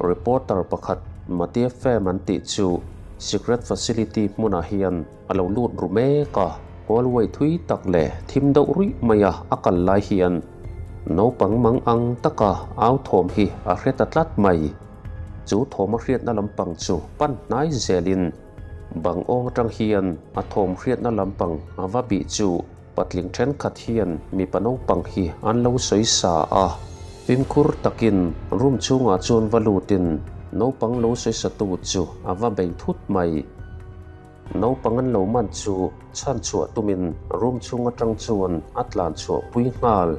Reporter pakhat Matia Pham an tih chu Secret Facility hmunah hian a lo lut ru mek a. Hallway thui tak leh thim deuh ruih maia a kal lai hian naupang mang ang taka au thawm hi a hre ta tlat mai. Chu thawm a hriatna lampang chu pan hnai zelin bang awng atang hian a thawm hriatna lampang a va bih chu Patling thenkhat hian mipa naupang hi an lo sawi sa a, fimkhur takin room chhungah chuan va lutin naupang lo sawi satu chu a va bei thut mai. Naupang an lo man chu chhan chhuah tumin room chhung atang chuan a tlan chhuah pui nghal.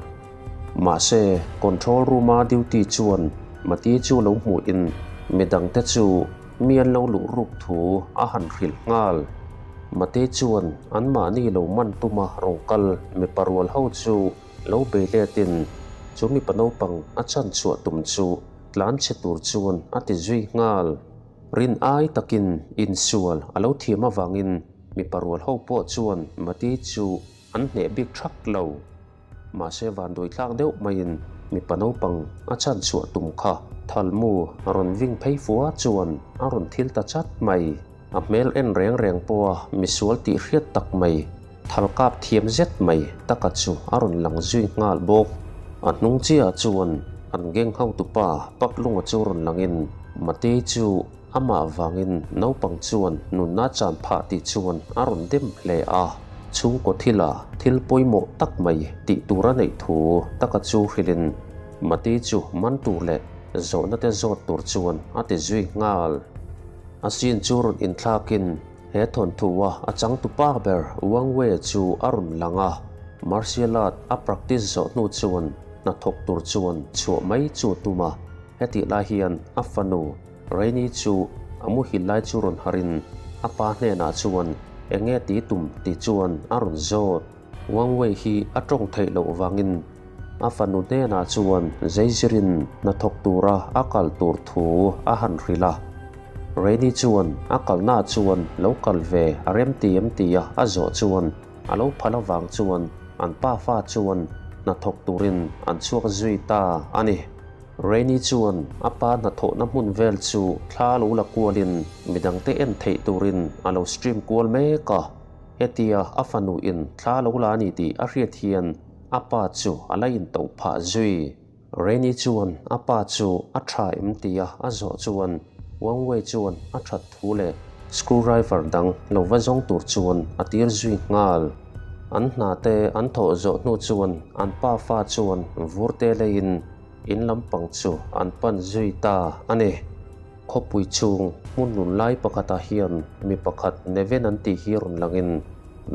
Mahse, control room-a duty chuan Mati chu lo hmuhin midangte chu Mi an lo luh ruk thu a han hrilh nghal. Mate chuan anmahni lo man tuma rawn kal mipa rual ho chu lo bei letin chu mipa naupang a chan chhuah tum chu tlan chhe tur chuan a ti zui nghal. Rin ai takin insual a lo thiam avangin mipa rual ho pawh chuan Mate chu an hneh bik thak lo. Mahse vanduai tlak deuh maiin mipa naupang a chan chhuah tum kha Thalmu a rawn ving phei fua chuan a rawn thil ta chat mai. A hmel en reng reng pawha misual tih hriat tak mai, thal kap thiam zet mai taka chu a rawn lang zui nghal bawk. A hnung chiah chuan an geng hotupa Paklunga chu rawn langin Matei chu Amah vangin naupang chuan nunna chan phah tih chuan a rawn dem hle a. Chhungkaw thila thil pawimawh tak mai tih tur a neih thu taka chu hrilhin Mati chu man tur leh zawhna te zawt tur chuan a ti zui nghal. A sin chu rawn inthlakin he thawnthu-a a changtupa ber Wang Wei chu a rawn lang a. Martial art a practice zawh hnu chuan hnathawk tur chuan chhuah mai chu a tum a. Hetih lai hian a fanu Rainy chu a muhil lai chu rawn harin a pa hnenah chuan eng nge ti tum tih chuan a rawn zawt. Wang Wei hi a tawng theih loh vangin a fanu hnenah chuan zeizirin hnathawk tura a kal tur thu a han hrilh a. Rainy chuan a kalnaah chuan lo kal ve a rem ti em tia a zawh chuan a lo phal avang chuan an pafa chuan hnathawk turin an chhuak zui ta a ni. Rainy chuan a pa hnathawhna hmun vel chu thla lo la kualin midangte en theih turin a lo stream kual mek a. Hetia a fanu in thla lo la a ni tih a hriat hian a pa chu a la intoh phah zui. Rainy chuan a pa chu a tha em tia a zawh chuan Wang Wei chuan a that thu leh screwdriver dang lo va zawng tur chuan a tir zui nghal. An hna te an thawh zawh hnu chuan an pa fa chuan vur te leiin in lampang chu an pan zui ta a ni. Khawpui chhung hmun lun lai pakhatah hian mi pakhat Neven an tih hi rawn langin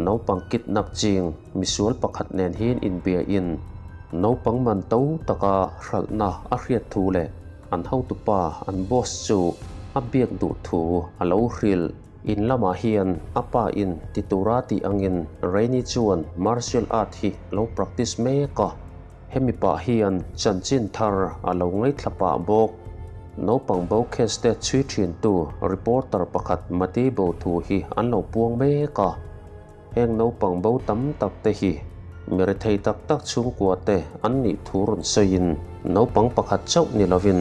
naupang kidnap ching misual pakhat nen hian inbiain naupang man to taka hralhna a hriat thu leh an hotupa an boss chu a biak duh thu a lo hrilh. In lamah hian a pa in ti tura tih angin Rainy chuan martial art hi lo practice mek a. Hemi pah hian chanchin thar a lo ngaithla pah bawk. Naupang bo case te chhui thintu reporter pakhat Mati bo thu hi an lo puang mek a. Heng naupang bo tam tak te hi mi rethei tak tak chhungkua te an nih thu rawn sawiin naupang pakhat chauh ni lovin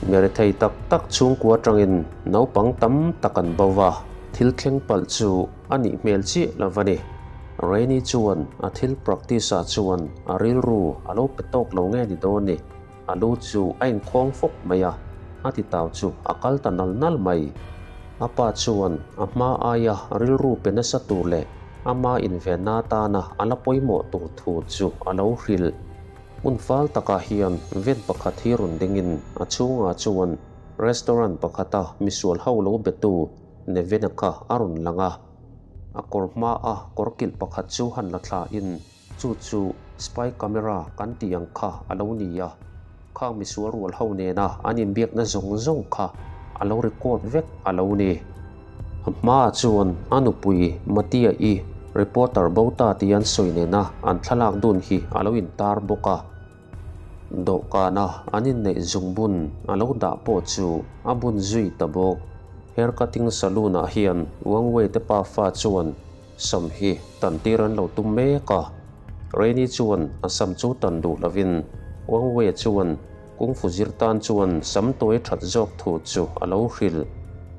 mi rethei tak tak chhungkua atangin naupang tam tak an bo va, thil thleng palh chu a nih hmel chiah lo a ni. Rainy chuan a thil practice ah chuan a rilru a lo pe tawk lo nge ni dawn ni, a lu chu a inkhawng fawk mai a, a titau chu a kal ta nal nal mai. A pa chuan a hma aia rilru pe nasa tur leh ama invenna atana a la pawimawh tur thu chu a lo hrilh. Hmun fal takah hian ven pakhat hi rawn dingin a chhungah chuan restaurant pakhata misual ho lo betu Nevena kha a rawn lang a. A kawr hmaa kawr kilh pakhat chu han la thlain chu chu spy camera kan tih ang kha a lo ni a. Khang misual rual ho nena an inbiakna zawng zawng kha a lo record vek a lo ni. A hmaah chuan a nupui Matia-i reporter bo ta tih an sawi nena an thlalak dun hi a lo intar bawk a. Dawhkana an inneih zungbun a lo dah pawh chu a bun zui ta bawk. Hair cutting saloon ah hian Wang Wei te pafa chuan sam hi tan tir an lo tum mek a. Rainy chuan a sam chu tan duh lovin Wang Wei chuan. Kungfu zir tan chuan sam tawi that zawk thu chu a lo hrilh.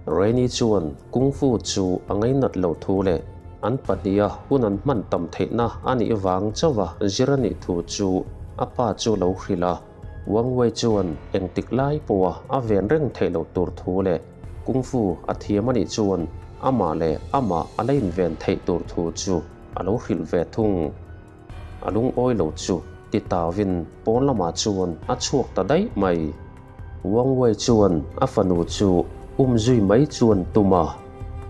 Rainy chuan Kungfu chu a ngainat lo thu leh an pahniha hun an hman tam theihna a nih vang chauha zir a nih thu chu a pa chu lo hrilh a. Wang Wei chuan engtik lai pawha a ven reng theih loh tur thu leh Kungfu a thiam a nih chuan amah leh amah a la inven theih tur thu chu a lo hrilh ve thung. A lungawi lo chu ti tauin pawn lamah chuan a chhuak ta daih mai. Wang Wei chuan a fanu chu um zui mai chuan tum a,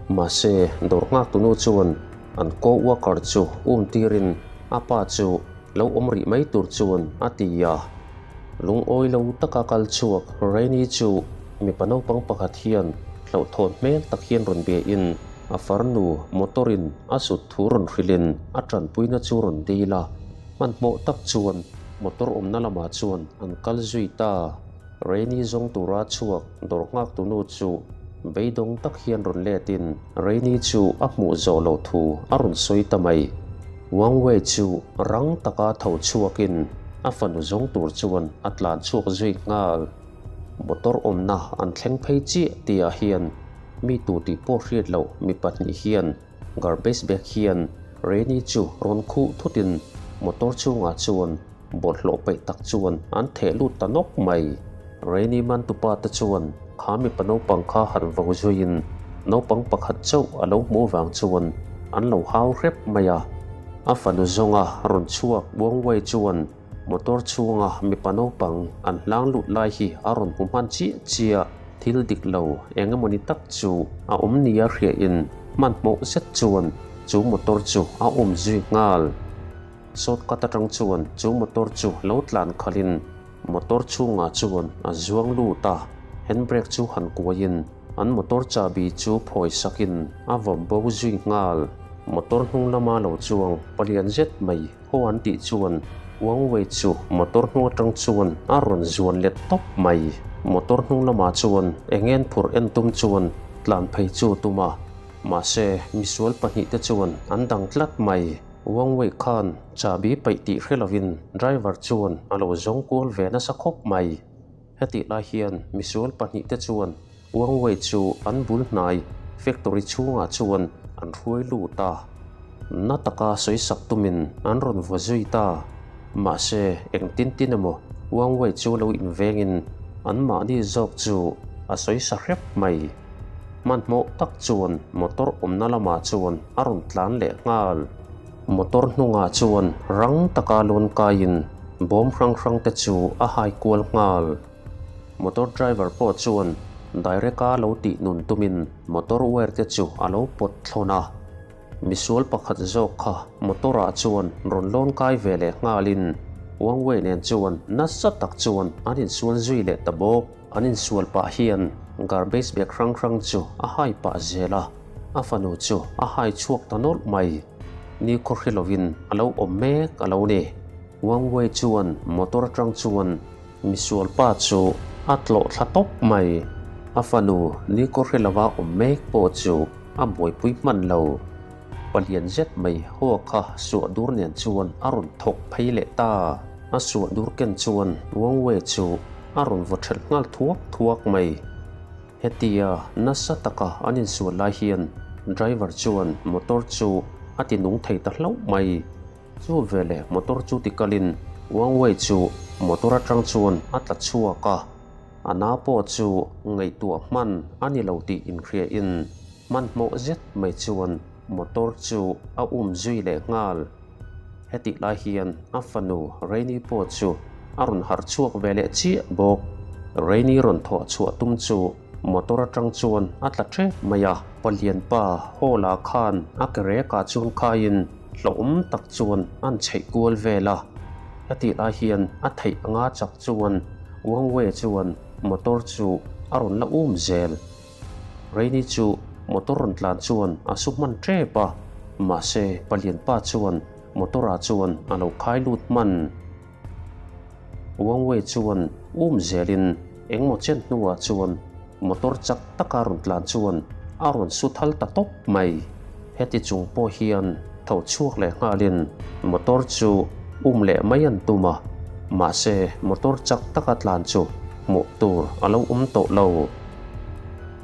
mahse dawr nghaktunu chuan an co-worker chu um tirin a pa chu lo awm rih mai tur chuan a ti a. Lungawi lo taka kal chhuak Rainy chu mipa naupang pakhat hian hlauhthawn hmel tak hian rawn biain a farnu motor in a sut thu rawn hrilhin a tanpuina chu rawn dil a, hmanhmawh tak chuan motor awmna lamah chuan an kal zui ta. Rainy zawng tura chhuak dawr nghaktunu chu beidawng tak hian rawn letin Rainy chu a hmuh zawh loh thu a rawn sawi ta mai. Wang Wei chu rang taka tho chhuakin a fanu zawng tur chuan a tlan chhuak zui nghal. Motor awmna an thleng phei chiah tihah hian mi tu tih pawh hriat loh mi pahnih hian garbage bag hian Rainy chu rawn khuh thutin motor chhungah chuan bawlhhlawh peih tak chuan an theh lut ta nawk mai. Rainy man tupa te chuan kha mipa naupang kha han vo zuiin naupang pakhat chauh a lo hmuh vang chuan an lo hau hrep mai a. A fanu zawnga rawn chhuak Buangwai chuan Motor chhunga mipa naupang an hlang lut lai hi a rawn hmu hman chiah chiah. Thil dik lo eng emawni tak chu a awm nia hriain hmanhmawh zet chuan chu motor chu a awm zui nghal. Shortcut atang chuan chu motor chu lo tlan khalhin motor chhungah chuan a zuang lut a, handbrake chu han kuaiin an motor chahbi chu phawi sakin a vawm bo zui nghal. Motor hnung lama lo chuang palian zet mai Haw an tih chuan Wang Wei chu motor hnung atang chuan a rawn zuan let tawp mai. Motor hnung lamah chuan eng en phurh en tum chuan tlan phei chu tum a, mahse misual pahnihte chuan an dang tlat mai. Wang Wei khan chahbi paih tih hre lovin driver chuan a lo zawng kual ve nasa khawp mai. Hetih lai hian misual pahnihte chuan Wang Wei chu an bul hnai factory chhungah chuan an hruai lut a, na taka sawi sak tumin an rawn vaw zui ta. Mahse, engtin tin emaw Wang Wei chu lo invengin anmahni zawk chu a sawi sa hrep mai. Hmanhmawh tak chuan motor awmna lamah chuan a rawn tlan leh nghal. Motor hnungah chuan rang taka lawn kaiin bawm hrang hrang te chu a hai kual nghal. Motor driver pawh chuan direct a lo tih nun tumin motor wire te chu a lo pawt thlawn a. Misual pakhat zawk kha motor ah chuan rawn lawn kai ve leh nghalin Wang Wei nen chuan nasa tak chuan an insual zui leh ta bawk. An insual pah hian garbage bag hrang hrang chu a hai pah zel a. A fanu chu a hai chhuak ta nawlh mai. Ni khawhri lovin a lo awm mek a lo ni. Wang Wei chuan motor atang chuan misual pa chu a tlawh thla tawp mai. A fanu ni khawhri lova awm mek pawh chu a buaipui hman lo. Palian zet mai haw kha suah dur nen chuan a rawn thawk phei leh ta. A suah dur ken chuan Wang Wei chu a rawn vaw thelh nghal thuak thuak mai. Hetia nasa taka an insual lai hian driver chuan motor chu a ti nung thei ta hlauh mai. Chu veleh motor chu ti kalin Wang Wei chu motor atang chuan a tla chhuak a, a na pawh chu ngaihtuah hman a ni lo tih inhriain hmanhmawh zet mai chuan motor chu a um zui leh nghal. Hetih lai hian a fanu Rainy pawh chu a rawn harh chhuak ve leh chiah bawk. Rainy rawn thawh chhuah tum chu motor atang chuan a tla tep mai a, palianpa hall ah khan a ke rekah chuan khaiin hlauhawm tak chuan an chheih kual vel a. Hetih lai hian a theih anga chak chuan Wang Wei chuan motor chu a rawn la um zel. Rainy chu motor rawn tlan chuan a su hman tep a, mahse palianpa chuan motor ah chuan a lo khai lut hman. Wang Wei chuan um zelin engmaw chen hnuah chuan motor chak taka rawn tlan chuan a rawn su thal ta tawp mai. Heti chung pawh hian tho chhuak leh nghalin motor chu um leh mai an tum a. Mahse, motor chak taka tlan chu hmuh tur a lo awm tawh lo.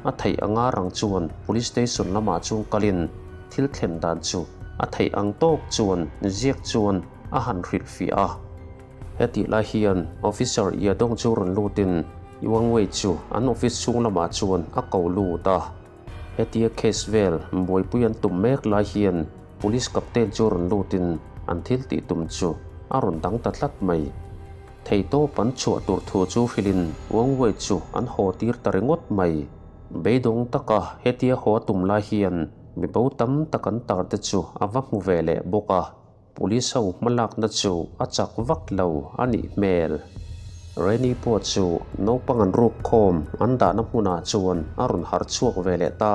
A theih anga rang chuan Police Station lamah chuan kalin thil thlen dan chu a theih ang tawk chuan ziak chuan a han hrilhfiah a. Hetih lai hian Officer Yadong chu rawn lutin Wang Wei chu an office chhung lamah chuan a ko lut a. Hetia case vel buaipui an tum mek lai hian Police Captain chu rawn lutin an thil tih tum chu a rawn dang ta tlat mai. Theihtawp an chhuah tur thu chu hrilhin Wang Wei chu an haw tir ta ringawt mai. Beidawng taka hetia haw a tum lai hian mi bo tam tak an tar te chu a va hmu ve leh bawk a. Police ho hmalakna chu a chak vak lo a nih hmel. Reni pawh chu naupang an ruk khawm an dahna hmunah chuan a rawn harh chhuak ve leh ta.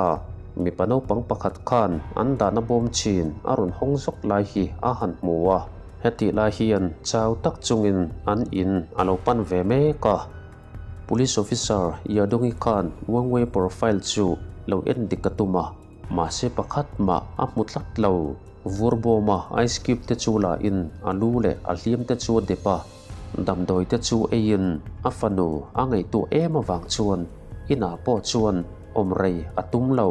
Mipa naupang pakhat khan an dahna bawm chin a rawn hawng zawk lai hi a han hmu a. Hetih lai hian chau tak chungin an in a lo pan ve mek a. Police officer Yadongi khan Wang Wei profile chu lo en dik a tum a. Mahse pakhat mah a hmu tlat lo. Vur bawma ice cube te chu la in a lu leh a hliam te chu a dep a, damdawi te chu eiin a fanu a ngaihtuah em avang chuan inah pawh chuan awm rei a tum lo.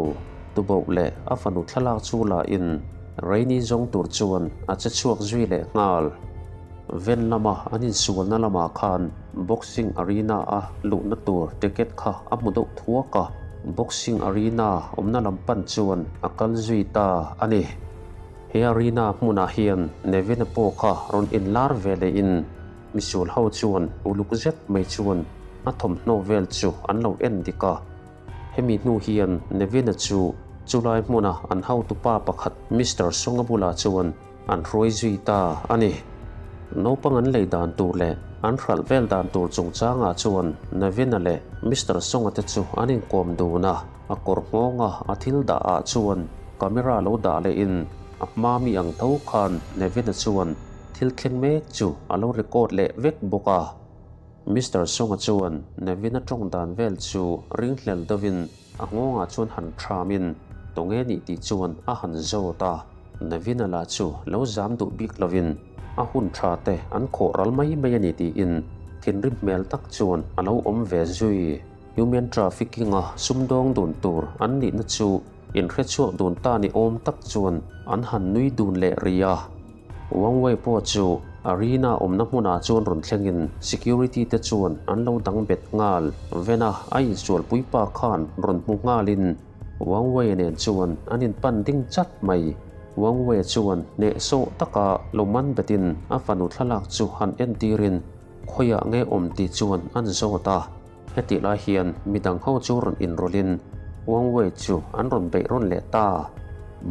Tuboh leh a fanu thlalak chu la in Rainy zawng tur chuan a che chhuak zui leh nghal. Ven lama an insualna lamah khan Boxing Arena a luhna tur ticket kha a hmu deuh thuak a, Boxing Arena awmna lam pan chuan a kal zui ta a ni. He arena hmunah hian Nevin-a pawh kha rawn inlar ve lehin misual ho chuan uluk zet mai chuan a thawmhnaw vel chu an lo en dik a. Hemi hnu hian Nevin-a chu chulai hmuna an hotupa pakhat Mister Songa bulah chuan An hruai zui ta a ni. Naupang an lei dan tur leh an hralh vel dan tur chungchangah chuan Navin-a leh Mister Songa te chu an inkawm dun a, a kawr nghawnga a thil dah ah chuan camera lo dah lehin a hma mi ang tho khan Navin-a chuan thil thleng mek chu a lo record leh vek bawk a. Mister Songa chuan Navin-a tawng dan vel chu ringhlel deuhin A nghawngah chuan han ṭhamin Tunge nih tih chuan a han zawt a, Navina lah chu lo zam duh bik lovin a hun ṭha te an khawh ral mai mai a ni tiin thinrim hmel tak chuan a lo awm ve zui. Human trafficking-a sumdawng dun tur an nihna chu inhrechhuak dun ta ni awm tak chuan an han nui dun leh rih a. Wang Wei pawh chu arena awmna hmunah chuan rawn thlengin security te chuan an lo dang bet nghal. Vena a insualpui pa khan rawn hmu nghalin Wang Wei nen chuan an inpan ding chat mai. Wang Wei chuan hnehsawh taka lo man betin a fanu thlalak chu han entirin khawiah nge awm tih chuan an zawt a. Hetih lai hian midang ho chu rawn inrawlhin Wang Wei chu an rawn beih rawn leh ta.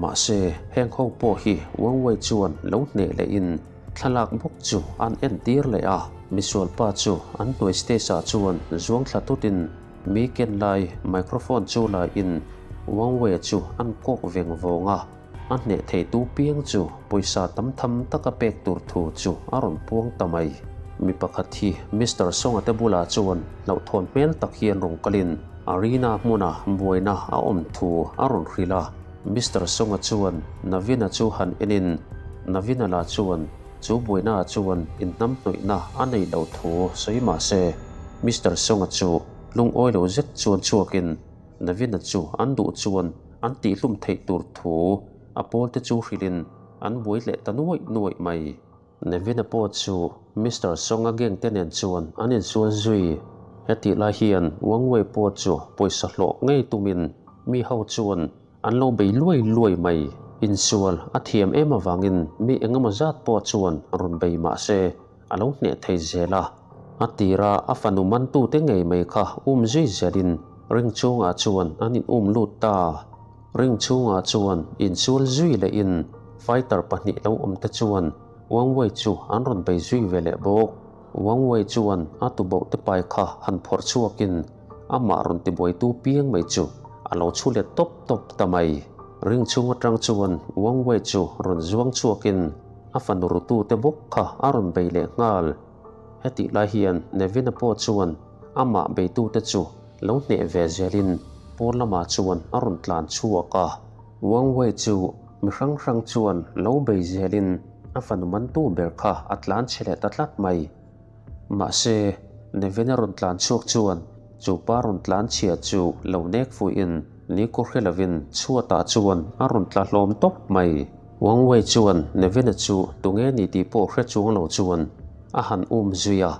Mahse, heng ho pawh hi Wang Wei chuan lo hneh lehin thlalak bawk chu an entir leh a. Misualpa chu an hnuai stage ah chuan zuang thla tutin mi ken lai microphone chu la in Wang Wei chu an kawk veng vawng a. A hneh theitu piang chu pawisa tam tham taka pek tur thu chu a rawn puang ta mai. Mi pakhat hi Mister Songa te bulah chuan hlauhthawn hmel tak hian rawn kalin Arena hmuna buaina a awm thu a rawn hrilh a. Mister Songa chuan Navina chu han enin Navina lah chuan chu buainaah chuan inhnamhnawihna a neih loh thu sawi mah se Mister Songa chu lungawi lo zet chuan chhuakin Navina chu an duh chuan an tihhlum theih tur thu a pawlte chu hrilhin an buai leh ta nuaih nuaih mai. Nevin-a pawh chu Mister Song-a gang te nen chuan an insual zui. Hetih lai hian Wang Wei pawh chu pawisa hlawh ngei tumin mi ho chuan an lo bei luai luai mai. Insual a thiam em avangin mi engemaw zat pawh chuan rawn bei mah se a lo hneh thei zel a. A tira a fanu mantute ngei mai kha um zui zelin ring chhungah chuan an in um lut ta. Ring chhungah chuan insual zui lehin fighter pahnih lo awm te chuan Wang Wei chu an rawn bei zui ve leh bawk. Wang Wei chuan a tuboh te pai kha han phawrh chhuakin amah rawn tibuaitu piang mai chu a lo chhu let tawp tawp ta mai. Ring chhung atang chuan Wang Wei chu rawn zuang chhuakin a fanu rutute bawk kha a rawn bei leh nghal. Hetih lai hian Nevin-a pawh chuan amah beitute chu lo hneh ve zelin pawn lamah chuan a rawn tlan chhuak a. Wang Wei chu mi hrang hrang chuan lo bei zelin a fanu mantu ber kha a tlan chhe leh ta tlat mai. Mahse, Nevin-a rawn tlan chhuak chuan chu pa rawn tlan chhia chu lo nek fuihin nikhaw hre lovin chhuatah chuan a rawn tla hlawm tawp mai. Wang Wei chuan Nevin-a chu tunge ni tih pawh hre chuang lo chuan a han um zui a,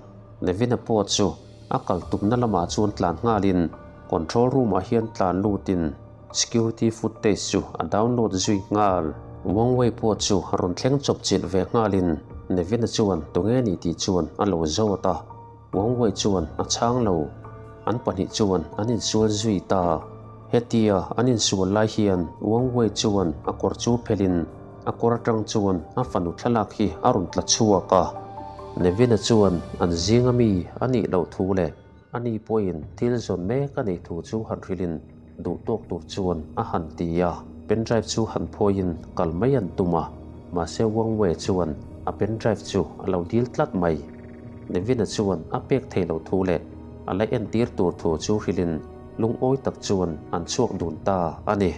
Nevin-a pawh chu a kal tumna lamah chuan tlan nghalin control room-ah hian tlan lutin Security footage chu a download zui nghal. Wang Wei pawh chu rawn thleng chawp chilh ve nghalin Nevin-a chuan tunge ni tih chuan a lo zawt a. Wang Wei chuan a chhang lo. An pahnih chuan an insual zui ta. Hetia an insual lai hian Wang Wei chuan a kawr chu phelhin a kawr atang chuan a fanu thlalak hi a rawn tla chhuak a. Nevin-a chuan an zinga mi a nih loh thu leh Ani pawhin thil zawn mek a neih thu chu han hrilhin duh tawk tur chuan a han ti a. Pen drive chu han phawiin kal mai an tum a, mahse Wang Wei chuan a pen drive chu a lo dil tlat mai. Nevin-a chuan a pek thei lo thu leh a la entir tur thu chu hrilhin lungawi tak chuan an chhuak dun ta a ni.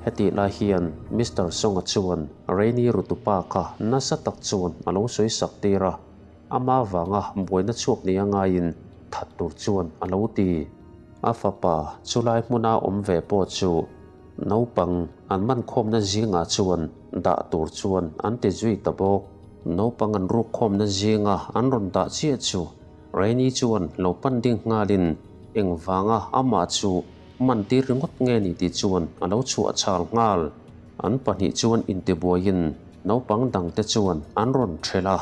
Hetih lai hian Mister Song-a chuan Rainy Rutupa kha nasa tak chuan a lo sawi sak tir a. Ama vanga buaina chhuak nia ngaiin that tur chuan a lo ti. A fapa chulai hmuna awm ve pawh chu naupang an man khawmna zingah chuan dah tur chuan an ti zui ta bawk. Naupang an ruk khawmna zinga an rawn dah chiah chu Rainy chuan lo pan ding nghalin engvanga amah chu man tir ringawt nge ni tih chuan a lo chhuah chhal nghal. An pahnih chuan intibuaiin naupang dangte chuan an rawn ṭhelh a.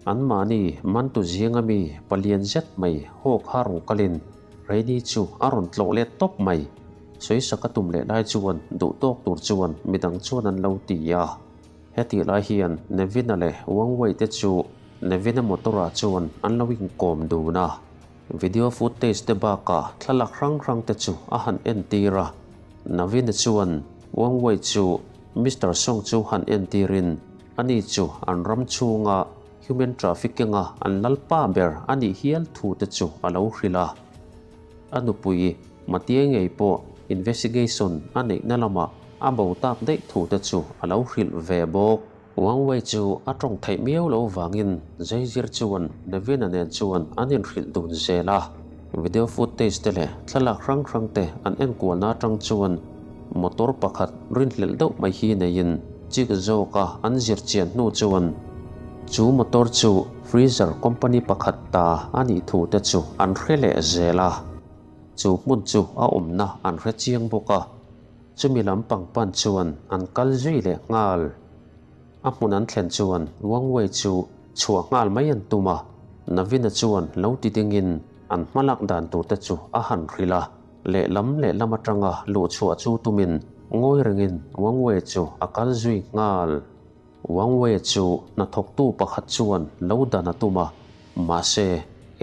Anmahni mantu zinga mi palian zet mai haw kha rawn kalin Rainy chu a rawn tlawh let tawp mai. Sawisak a tum leh lai chuan duh tawk tur chuan midang chuan an lo ti a. Hetih lai hian Nevin-a leh Wang Wei te chu Nevin-a motor-ah chuan an lo inkawm dun a. Video footage te bakah thlalak hrang hrang te chu a han entir a. Navin-a chuan Wang Wei chu Mister Song chu han entirin Ani chu an ram chhunga human trafficking-a an lalpa ber a nih hial thu te chu a lo hrilh a. A nupui Matie ngei pawh investigation a neihna lamah a bo tak daih thu te chu a lo hrilh ve bawk. Wang Wei chu a tawng theih miau lo vangin Zeizir chuan Nevin-a nen chuan an inhrilh dun zel a. Video footage te leh thlalak hrang hrang te an enkualna atang chuan motor pakhat rinhlelh deuh mai hi neiin chik zawka an zir chian hnu chuan chu motor chu freezer company pakhat ta a nih thu te chu an hre leh zel a, chu hmun chu a awmna an hre chiang bawk a, chumi lampang pan chuan an kal zui leh nghal. A hmun an thlen chuan Wang Wei chu chhuah nghal mai an tum a, Navin-a chuan lo ti dingin an hmalak dan tur te chu a han hrilh a, lehlam lehlam atanga luh chhuah chu tumin ngawi rengin Wang Wei chu a kal zui nghal. Wang Wei chu hnathawktu pakhat chuan lo dan a tum a, mahse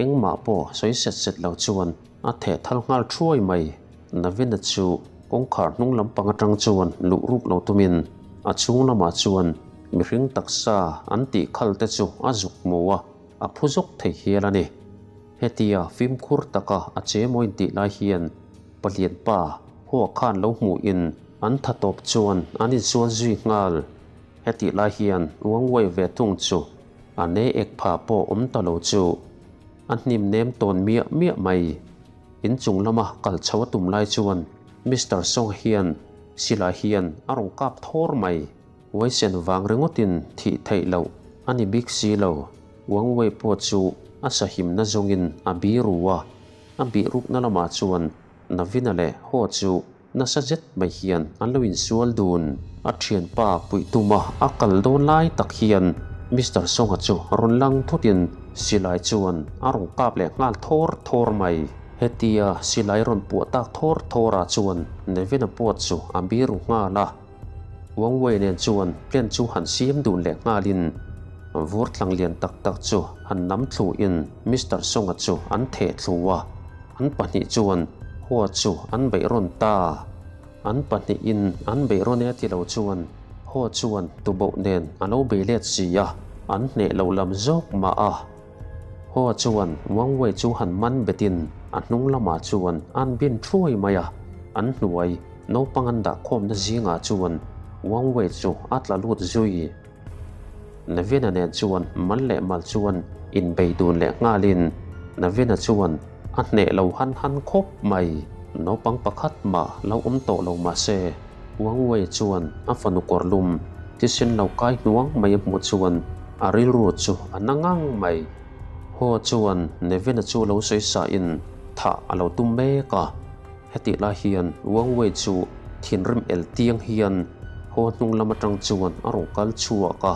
engmah pawh sawi set set lo chuan a theh thal nghal thuai mai. Navin-a chu kawngkhar hnung lampang atang chuan luh ruk lo tumin a chhung lamah chuan mihring taksa an tih khal te chu a zuk hmu a, a phu zawk thei hial a ni. Hetia fimkhur taka a che mawi intih lai hian palian pa hoa khan lo hmuhin an tha tawp chuan an insual zui nghal. Hetih lai hian Wangwei ve thung chu a ne ek pha pawh awm ta lo chu a hnim nem tawn miah miah mai. Inchung lama kal chho a tum lai chuan Mister Song hian silai hian a rawn kap thawr mai. Huaisen vang ringawtin thih theih loh a ni bik si lo. Wang Wei pawh chu a sahimna zawngin a bi ru a, a bih rukna lamah chuan Navina leh Ho chu nasa zet mai hian an lo insual dun. A thianpa puih tuma a kal dawn lai tak hian Mister Songa chu rawn lang thutin silai chuan a rawn kap leh nghal thawr thawr mai. Hetia silai rawn puah tak thawr thawrah chuan Navina pawh chu a bi ru nghal a. Wang Wei nen chuan plan chu han siam dun leh nghalin vur tlang lian tak tak chu han nam thluin Mister Songa chu an theh thlu a, an pahnih chuan Hua chu an beih rawn ta. An pahnihin an beih rawn e ti lo chuan Hua chuan tuboh nen a lo bei let si a, an hneh lo lam zawk mah a. Hua chuan Wang Wei chu han man betin a hnung lamah chuan an bin thuai mai a, an hnuai Naupang an dah khawmna zingah chuan Wang Wei chu a tla lut zui. Nevin-a nen chuan mal leh mal chuan Inbei dun leh nghalin Navin-a chuan a hneh lo han han khawp mai. Naupang pakhat mah lo awm tawh lo mah se, Wang Wei chuan a fanu kawrlum thisen lo kai hnuang mai a hmuh chuan a rilru chu a na ngang mai. Ho chuan Nevin-a chu lo sawi sahin thah a lo tum mek a. Hetih lai hian Wang Wei chu thinrim el tiang hian Ho hnung lam atang chuan a rawn kal chhuak a.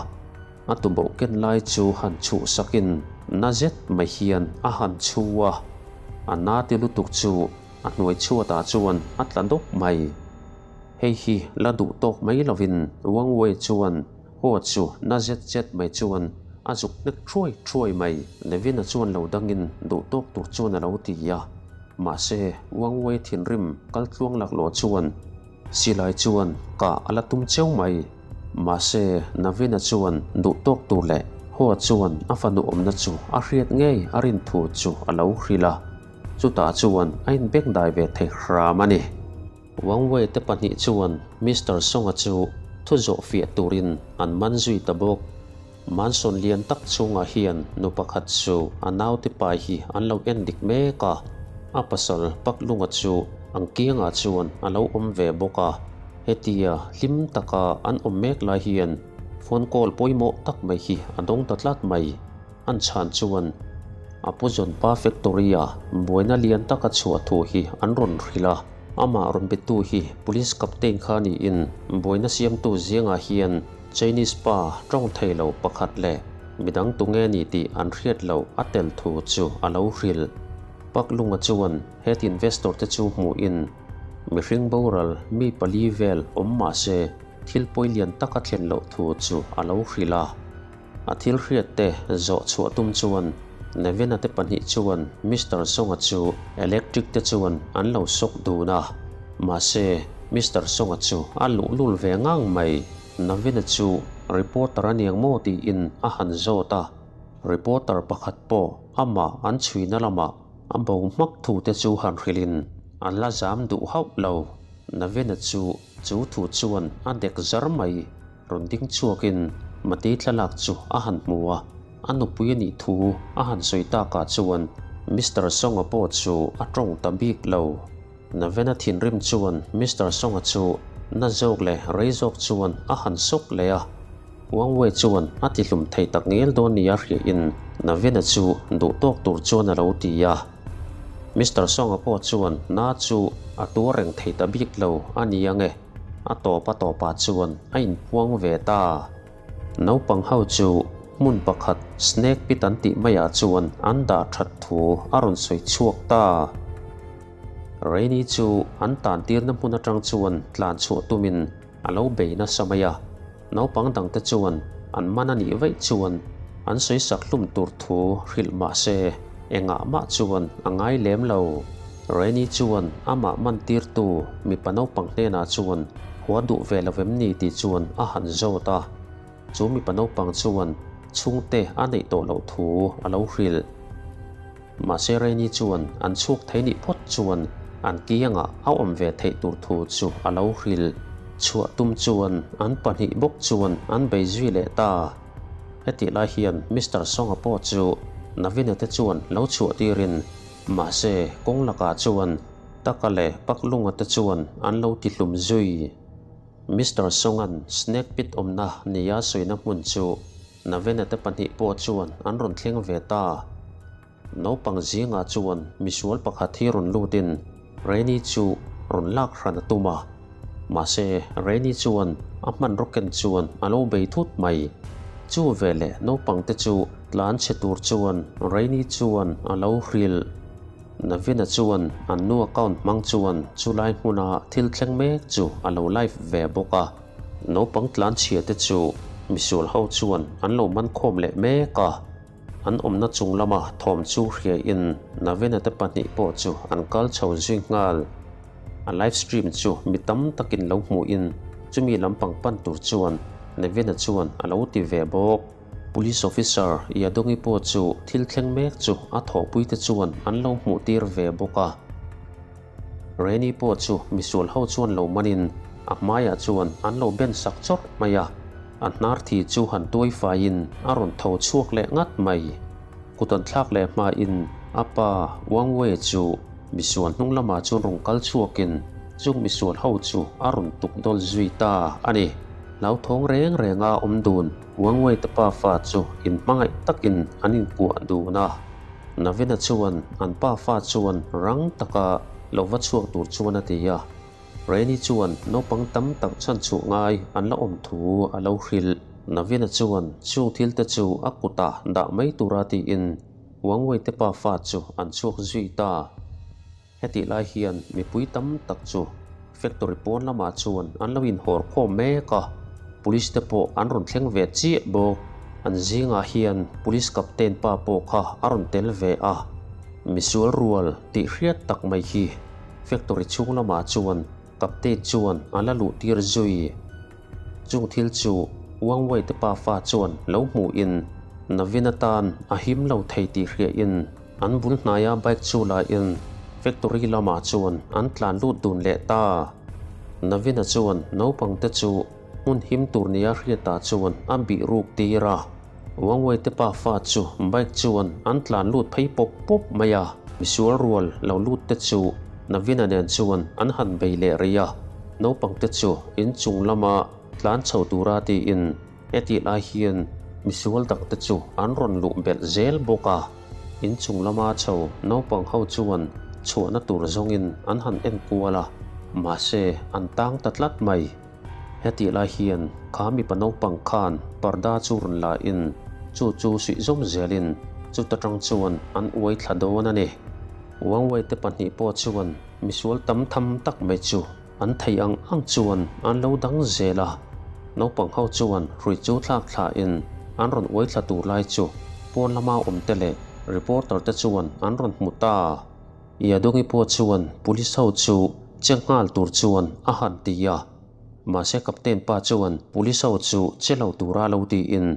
A tuboh ken lai chu han chhuh sakin na zet mai hian a han chhu a. A na ti lutuk chu a hnuai chhuatah chuan a tla dawp mai. Hei hi la duh tawk mai lovin Wang Wei chuan Haw chu na zet zet mai chuan a zuk hnek thuai thuai mai. Levina chuan lo dangin duh tawk tur chuan a lo ti a. Mahse, Wang Wei thinrim kal tluang laklawh chuan silai chuan kah a la tum cheu mai. Mahse, Navina chuan duh tawk tur leh Haw chuan a fanu awmna chu a hriat ngei a rin thu chu a lo hrilh a. Chutah chuan a inbengdai ve thei hram a ni. Wang Wei te pahnih chuan Mister Song-a chu thu zawh fiah turin an man zui ta bawk. Mansion lian tak chhungah hian nu pakhat chu a naute pai hi an lo en dik mek a, a pasal Pak Lunga chu ang kiangah chuan a lo awm ve bawk a. Hetia hlim taka an awm mek lai hian phone call pawimawh tak mai hi a dawng ta tlat mai. An chhan chuan a pu zawnpa factory-a buaina lian taka chhuah thu hi an rawn hrilh a, amah rawn betu hi police captain kha niin buaina siamtu zingah hian Chinese pa tawng thei lo pakhat leh midang tunge ni tih an hriat loh a tel thu chu a lo hrilh. Pak Lunga chuan head investor te chu hmuhin mihring boral mi pali vel awm mah se thil pawi lian taka thlen loh thu chu a lo hrilh a. A thil hriat te zawh chhuah tum chuan Nevena te pahnih chuan Mister Songa chu electric te chuan an lo sawk dun a. Mahse, Mister Songa chu a luhlul ve ngang mai. Navena chu reporter a niang maw tiin a han zawt a. Reporter pakhat pawh amah an chhuina lamah a bo hmak thu te chu han hrilhin an la zam duh hauh lo. Navena chu chu thu chuan a dek zar mai. Rawn ding chhuakin Matei thlalak chu a han hmu a, a nupui a nih thu a han sawi takah chuan Mister Songa pawh chu a tawng ta bik lo. Navena thinrim chuan Mister Songa chu na zawk leh rei zawk chuan a han sawk leh a, Wang Wei chuan a tihlum thei tak ngel dawn nia hriain Navena chu duh tawk tur chuan a lo ti a. Mister Songa pawh chuan na chu a tuar reng thei ta bik lo a ni ange. A tawp a tawpah chuan a inpuang ve ta. Naupang ho chu hmun pakhat snake pit an tih maiah chuan an dah that thu a rawn sawi chhuak ta. Rainy chu an tan tirna hmun atang chuan tlan chhuah tumin a lo bei nasa mai a. Naupang dangte chuan an man a nih vaih chuan an sawi sak hlum tur thu hrilh mah se engah mah chuan a ngai lem lo. Rainy chuan amah man tirtu mipa naupang hnenah chuan hua duh ve lo em ni tih chuan a han zawt a. Chu mipa naupang chuan chhungte a neih tawh loh thu a lo hrilh. Mahse Rainy chuan an chhuk thei nih phawt chuan an kiangah a awm ve theih tur thu chu a lo hrilh. Chhuah tum chuan an pahnih bawk chuan an bei zui leh ta. Hetih lai hian Mister Songa pawh chu Navina te chuan lo chhuah tirin mahse kawng lakah chuan Taka leh Paklunga te chuan an lo ti hlum zui. Mister Songa'n snake pit awmna nia sawina hmun chu Navena te pahnih pawh chuan an rawn thleng ve ta. Naupang zingah chuan misual pakhat hi rawn lutin Rainy chu rawn lak hran a tum a. Mahse, Rainy chuan a hmanraw ken chuan a lo bei thut mai. Chu veleh naupang te chu tlan chhe tur chuan Rainy chuan a lo hrilh. Navina chuan an nu account hmang chuan chulai hmuna thil thleng mek chu a lo live ve bawk a. Naupang tlan chhia te chu misual ho chuan an lo man khawm leh mek a, an awmna chung lama thawm chu hria in Navena te pahnih pawh chu an kal chho zui nghal. A live stream chu mi tam takin lo hmuh in chumi lampang pan tur chuan Navena chuan a lo ti ve bawk. Police officer Yadongi pawh chu thil thleng mek chu a thawhpui te chuan an lo hmuh tir ve bawk a. Reni pawh chu misual ho chuan lo manin a hmaiah chuan an lo ben sak chawrh mai a, a hnar thi chu han tuai faiin a rawn tho chhuak leh ngat mai. Kut an thlak leh hmain a pa Wang Wei chu misual hnung lamah chuan rawn kal chhuakin chung misual ho chu a rawn tuk dawl zui ta a ni. Hlauthawng reng renga awm dun Wang Wei te pa fa chu inhmangaih takin an inkuah dun a. Navina chuan an pa fa chuan rang taka lo va chhuak tur chuan a ti a. Reni chuan naupang tam tak chhanchhuah ngai an la awm thu a lo hrilh. Navina chuan chung thil te chu a kutah dah mai tura tiin Wangwei te pa fa chu an chhuak zui ta. Hetih lai hian mipui tam tak chu factory pawn lamah chuan an lo inhawr khawm mek a, police te pawh an rawn thleng ve chiah bawk. An zingah hian police captain pa pawh kha a rawn tel ve a, misual rual tih hriat tak mai hi Factory chhung lamah chuan Captain chuan a la luh tir zui. Chung thil chu Wang Wei te pafa chuan lo hmuhin Navin atan a him lo thei tih hriahin an bul hnaia bike chu lain factory lamah chuan an tlan lut dun leh ta. Navin-a chuan naupang te chu hmun him tur nia hriatah chuan a bih ruk tir a. Wangwei te pafa chu bike chuan an tlan lut phei pawp pawp mai a, misual rual lo lut te chu Navina nen chuan an han bei leh rih a, naupang te chu inchung lama tlan chho tura tiin hetih lai hian misual dak te chu an rawn luh belh zel bawk a, inchung lama chho naupang ho chuan chhuahna tur zawngin an han en kual a, mahse an tang ta tlat mai. Hetih lai hian kha mipa naupang khan parda chu rawn la in chu chu suih zawm zelin chuta tang chuan an uai thla dawn a ni. Wangwei te pahnih pawh chuan misual tam tham tak mai chu an thei ang ang chuan an lo dang zel a. Naupang ho chuan hrui chu thlak thla in an rawn uai thla tur lai chu pawn lama awm te leh reporter te chuan an rawn hmu ta. Yadongi pawh chuan police ho chu che nghal tur chuan a han ti a, mahse captain pa chuan police ho chu che lo tura lo tiin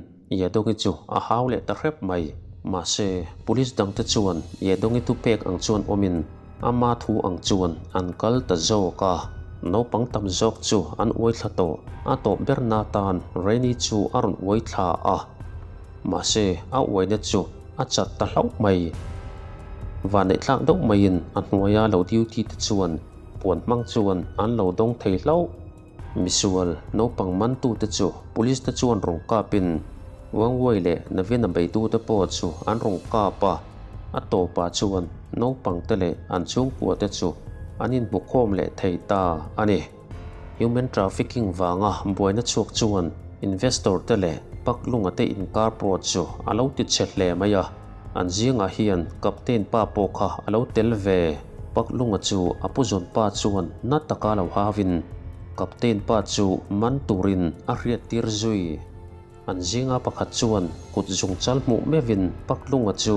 Yadongi chu a hau leh ta hrep mai. Mahse police dangte chuan Yadongi thupek ang chuan awmin ama thu ang chuan an kal ta zawk a, naupang tam zawk chu an uai thla tawh. A tawp ber na tan Reni chu a rawn uai thla a, mahse a uaina chu a chat ta hlauh mai. Vanneih tlak deuh maiin a hnuaia lo duty te chuan puan hmang chuan an lo dawng thei hlauh. Misual naupang mantu te chu police te chuan rawn kapin Wangwai leh Navin a beitu te pawh chu an rawn kap a, a tawpah chuan naupang te leh an chhungkua te chu an inhmukhawm leh thei ta a ni. Human trafficking vanga buaina chhuak chuan investor te leh Paklunga te inkar pawh chu a lo ti chhe hle mai a, an zingah hian Captain pa pawh kha a lo tel ve. Paklunga chu a pu zawn pa chuan na taka lo hauin Captain pa chu man turin a hriattir zui. An zinga pakhat chuan kut zungchal hmuh meuhin Paklunga chu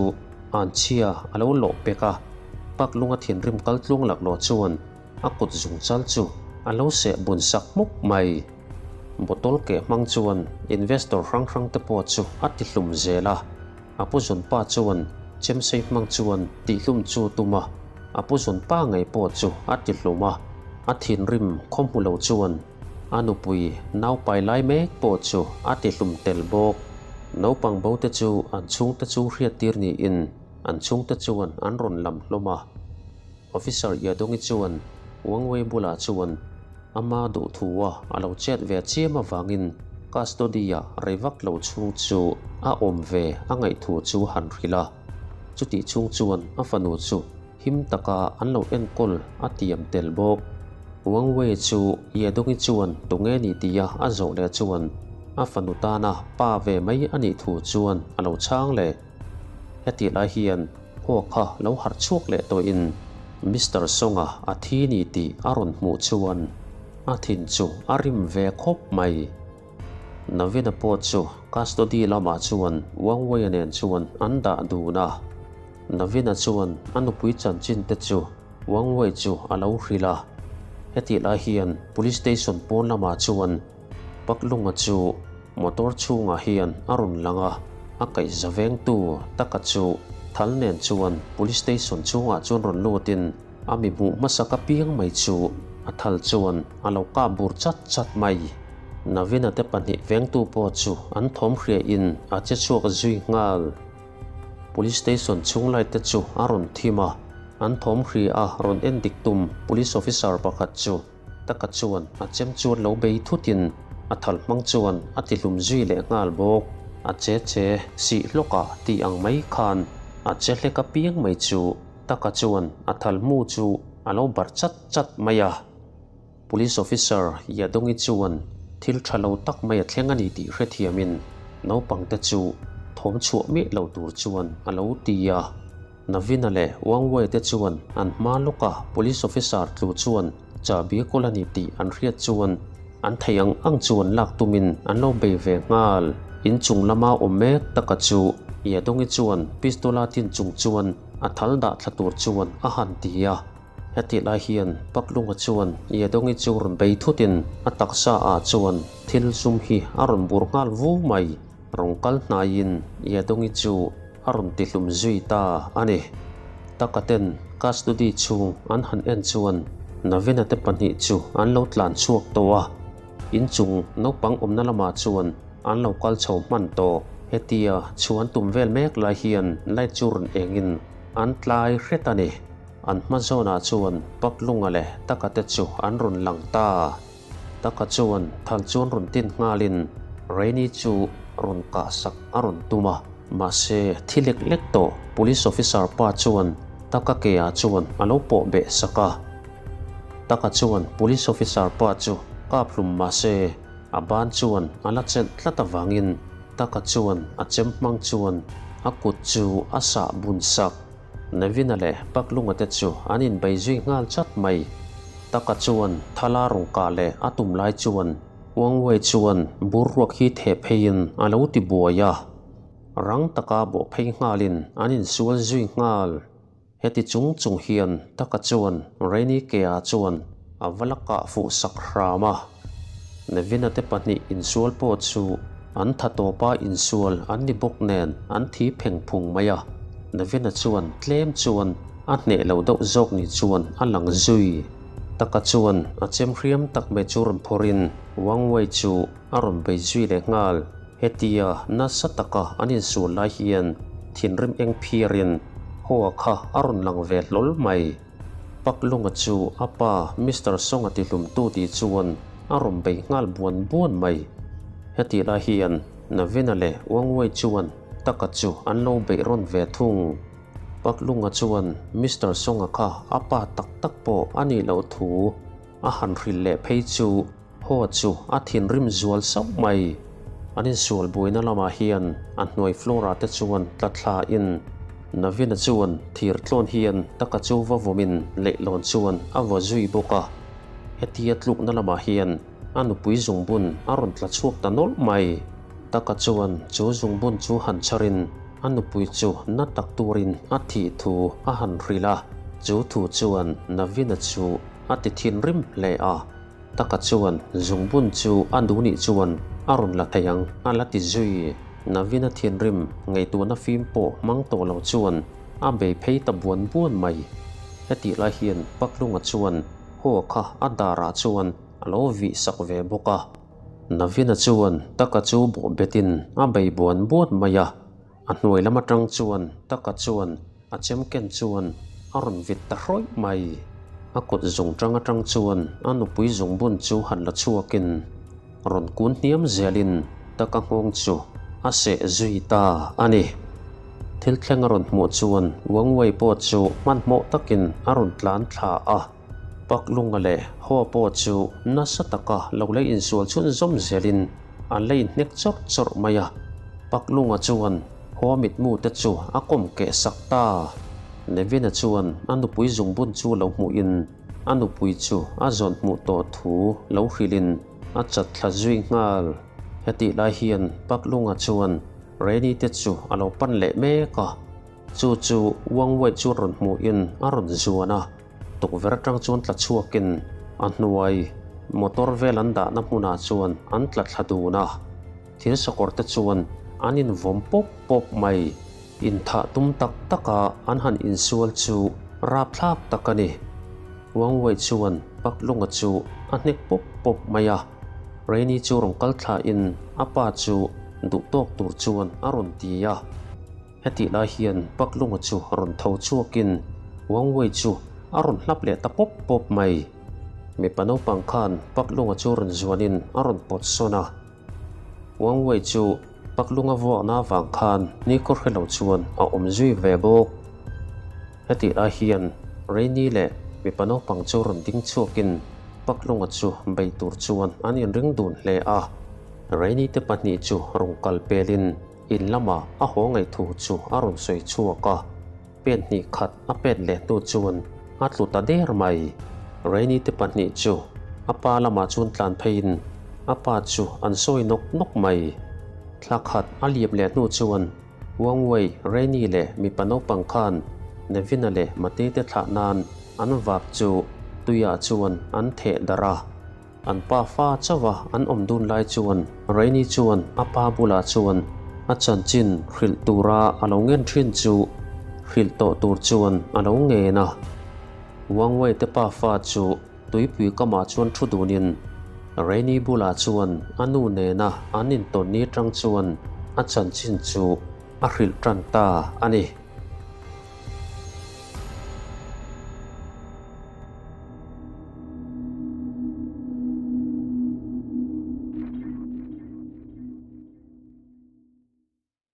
anchhia a lo lawh pek a, Paklunga thinrim kaltluang laklawh chuan A kut zungchal chu a lo seh bun sak hmuk mai. Bottle keh hmang chuan investor hrang hrang te pawh chu a ti hlum zel a. A pu zawn pa chuan chemsei hmang chuan tihhlum chu tum a, a pu zawn pa ngei pawh chu a ti hlum a. A thinrim khaw hmu lo chuan a nupui naupai lai mek pawh chu a ti hlum tel bawk. Naupang bo te chu an chhungte chu hriattir niin an chhungte chuan an rawn lam hlawm a. Officer Yadongi chuan Wang Wei bulah chuan ama duhthua a lo chet ve chiam avangin custody-a rei vak lo chhung chu a awm ve a ngaihthu chu han hrilh a. Chutih chhung chuan a fanu chu him taka an lo enkawl a tiam tel bawk. Wang Wei chu Yadongi chuan tunge ni tia a zawh leh chuan a fanu tana pa ve mai a nih thu chuan a lo chhang leh. Hetih lai hian Haw kha lo harh chhuak leh tawhin Mister Songa a thi ni tih a rawn hmuh chuan a thin chu a rim ve khawp mai. Navina pawh chu custody lamah chuan Wang Weia nen chuan an dah dun a. Navina chuan a nupui chanchin te chu Wang Wei chu a lo hrilh a. Hetih lai hian police station pawn lamah chuan Paklunga chu motor chhungah hian a rawn lang a, a kaihza vengtu taka chu thal nen chuan police station chhungah chuan rawn lutin a mi hmuh hmasak apiang mai chu a thal chuan a lo kah bur chat chat mai. Navina te pahnih vengtu pawh chu an thawm hriain a che chhuak zui nghal. Police station chhung light te chu a rawn thim a, an thawm hria a rawn en dik tum police officer pakhat chu taka chuan a chem chuan lo bei thutin a thal hmang chuan a ti hlum zui leh nghal bawk. A che che sih hlawk a tih ang mai khan a che hlek apiang mai chu taka chuan a thal hmu chu a lo barh chat chat mai a. Police officer Yadongi chuan thil tha lo tak mai a thleng a ni tih hrethiamin naupangte chu thawm chhuah miah lo tur chuan a lo ti a. Navina leh Wangwei te chuan an hma lawka police officer tlu chuan chahbi a kawl a ni tih an hriat chuan an theih ang ang chuan lak tumin an lo bei ve nghal. Inchung lama awm mek taka chu Yadongi chuan pistol a tin chung chuan a thal dah thla tur chuan a han ti a. Hetih lai hian Paklunga chuan Yadongi chu rawn bei thutin a taksa ah chuan thil zum hi a rawn bur nghal vu mai. Rawn kal hnaiin Yadongi chu a rawn ti hlum zui ta a ni. Takaten custody chhung an han en chuan Navina te pahnih chu an lo tlan chhuak tawh a, inchung naupang awmna lamah chuan an lo kal chho hman tawh. Hetia chhuan tum vel mek lai hian light chu rawn engin an tlai hret a ni. An hma zawnah chuan Paklunga leh Taka te chu an rawn lang ta. Taka chuan thal chuan rawn tin nghalin Rainy chu rawn kah sak a rawn tum a. Mahse, thi lek lek tawh Police officer pa chuan Taka ke ah chuan a lo pawh beh sak a. Taka chuan Police officer pa chu kap hlum mahse, a ban chuan a la chelh tlat avangin Taka chuan a chem hmang chuan a kut chu a sah bun sak. Nevina leh Paklunga te chu an inbei zui nghal chat mai. Taka chuan Thala rawn kah leh a tum lai chuan Wangwei chuan bur ruak hi theh pheiin a lo ti buai a. Rang taka bawh phei nghalin an insual zui nghal. Heti chung chung hian Taka chuan Rainy Kea chuan a va la kah fuh sak hram a. Nevina te pahnih insual pawh chu an tha tawpa insual an ni bawk nen an thi pheng phung mai a. Nevina chuan tlem chuan a hneh lo deuh zawk ni chuan a lang zui. Taka chuan a chem hriam tak mai chu rawn phawrhin Wang Wei chu a rawn bei zui leh nghal. Hetia nasa taka an insual lai hian thinrim eng phiarin Hoa kha a rawn lang ve hlawl mai. Paklunga chu a pa Mister Songa tihlumtu tih chuan a rawn bei nghal buan buan mai. Hetih lai hian Navina leh Wangwei chuan Taka chu an lo beih rawn ve thung. Paklunga chuan Mister Songa kha a pa tak tak pawh a nih loh thu a han hrilh leh phei chu Haw chu a thinrim zual sauh mai. An insual buaina lamah hian a hnuai floor ah te chuan tla thla in Navina chuan thir tlawn hian taka chu va vawmin leihlawn chuan a vaw zui bawk a. Hetia tlukna lamah hian a nupui zungbun a rawn tla chhuak ta nawlh mai. Taka chuan chu zungbun chu han chharin a nupui chu na tak turin a thih thu a han hrilh a. Chu thu chuan Navina chu a ti thinrim hle a. Taka chuan zungbun chu a duh nih chuan a rawn la thei ang a la ti zui. Navina thinrim ngaihtuahna fim pawh hmang tawh lo chuan a bei phei ta buan buan mai. Hetih lai hian Paklunga chuan haw kha a darah chuan a lo vih sak ve bawk a. Navina chuan Taka chu bawh betin a bei buan buan mai a. A hnuai lam atang chuan Taka chuan a chem ken chuan a rawn vit ta hrawih mai. A kut zung tang atang chuan a nupui zungbun chu han la chhuakin rawn kun hniam zelin Taka nghawng chu a seh zui ta a ni. Thil thleng a rawn hmuh chuan Wangwei pawh chu hmanhmawh takin a rawn tlan thla a. Paklunga leh Hoa pawh chu nasa taka lo lei insual chhunzawm zelin an la inhnek chawrh chawrh mai a. Paklunga chuan Hoa mitmu te chu a kawm keh sak ta. Nevina chuan a nupui zungbun chu lo hmuhin a nupui chu a zawn hmuh tawh thu lo hrilhin a chat thla zui nghal. Hetih lai hian Paklunga chuan Reni te chu a lo pan leh mek a. Chu chu Wang Wei chu rawn hmuhin a rawn zuan a. Tukverh atang chuan tla chhuakin a hnuai motor vel an dahna hmunah chuan an tla thla dun a, thil sakawr te chuan an invawm pawp pawp mai. Inthah tum tak taka an han insual chu rapthlak tak a ni. Wang Wei chuan Pak Lunga chu a hnek pawp pawp mai a, Rainy chu rawn kal thlain a pa chu duhtawk tur chuan a rawn ti a. Hetih lai hian Pak Lunga chu rawn tho chhuakin Wang Wei chu a rawn hlap leh ta pawp pawp mai. Mipa naupang khan Pak Lunga chu rawn zuanin a rawn pawt sawn a. Wang Wei chu Pak Lunga vuakna avang khan ni kaw hre lo chuan a awm zui ve bawk. Hetih lai hian Rainy leh mipa naupang chu rawn ding chhuakin Pak Lunga chu bei tur chuan an inring dun hle a. Rainy te pahnih chu rawn kal pelin In lamah a haw ngaihthu chu a rawn sawi chhuak a, pen hnih khat a pet leh hnu chuan a tlu ta der mai. Rainy te pahnih chu a pa lamah chuan tlan pheiin a pa chu an sawi nawk nawk mai. Thla khat a liam leh hnu chuan Wang Wei, Rainy leh mipa naupang khan Nevina leh Mate te thlah nan an vap chu tuiah chuan an theh darh a. An pa fa chauh a an awm dun lai chuan Rainy chuan a pa bulah chuan a chanchin hrilh tura a lo ngen thin chu hrilh tawh tur chuan a lo ngen a. Wang Wei te pa fa chu tuipui kamah chuan thu dunin Rainy bulah chuan a nu nena an intawn ni tang chuan a chanchin chu a hrilh tan ta a ni.